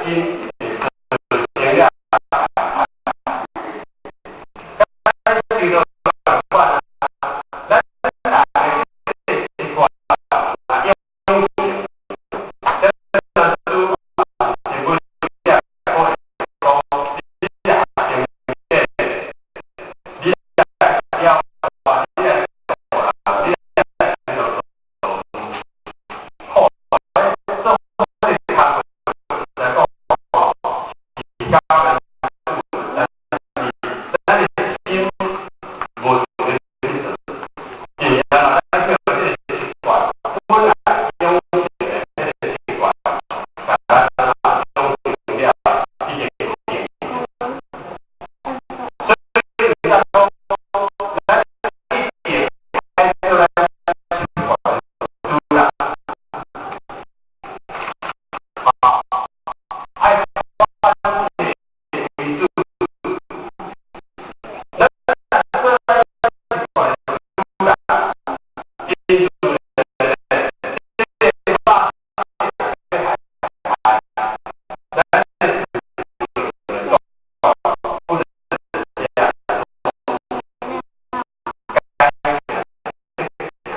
心是成了。咱就共款，咱逐个這個習慣養成，咱主是阮遮講會講，你若成績，你若枵，你若大人，你若做，做這個工課來講，是較難，但是咱的心無想欲去做，是啊，咱叫這個習慣，本來養成的這個習慣，咱養成了已經定。所以會當講，咱一定愛做咱習慣的主人，愛反客為主。咱做咱習慣的主人，真自然，這個肉體咱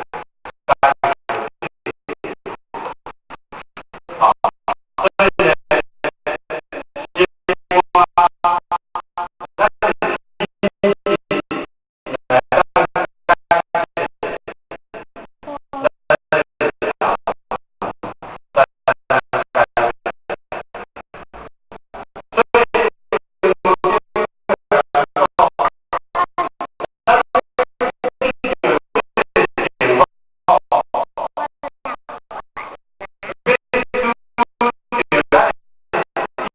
的好，所以呢，生活咱的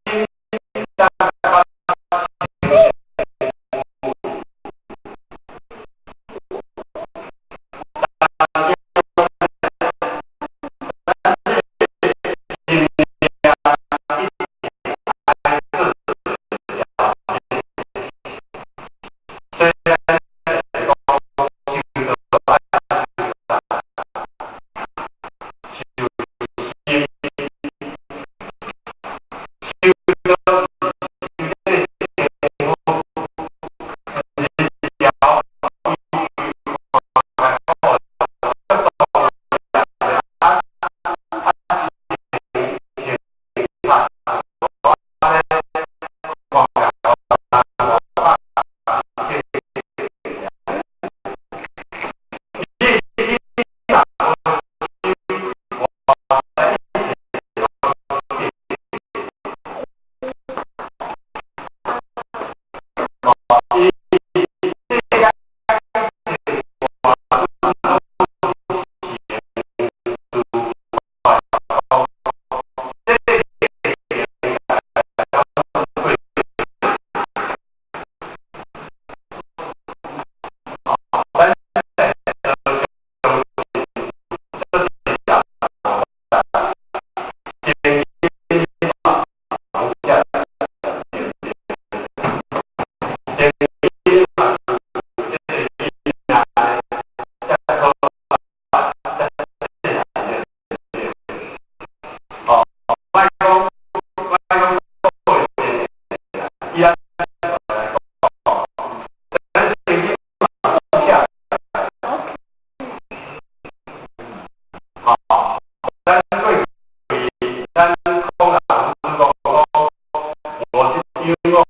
心來當改變，所以，咱是講受到愛受心，受到這個辛苦， 好，咱過去咱講人講，我是因為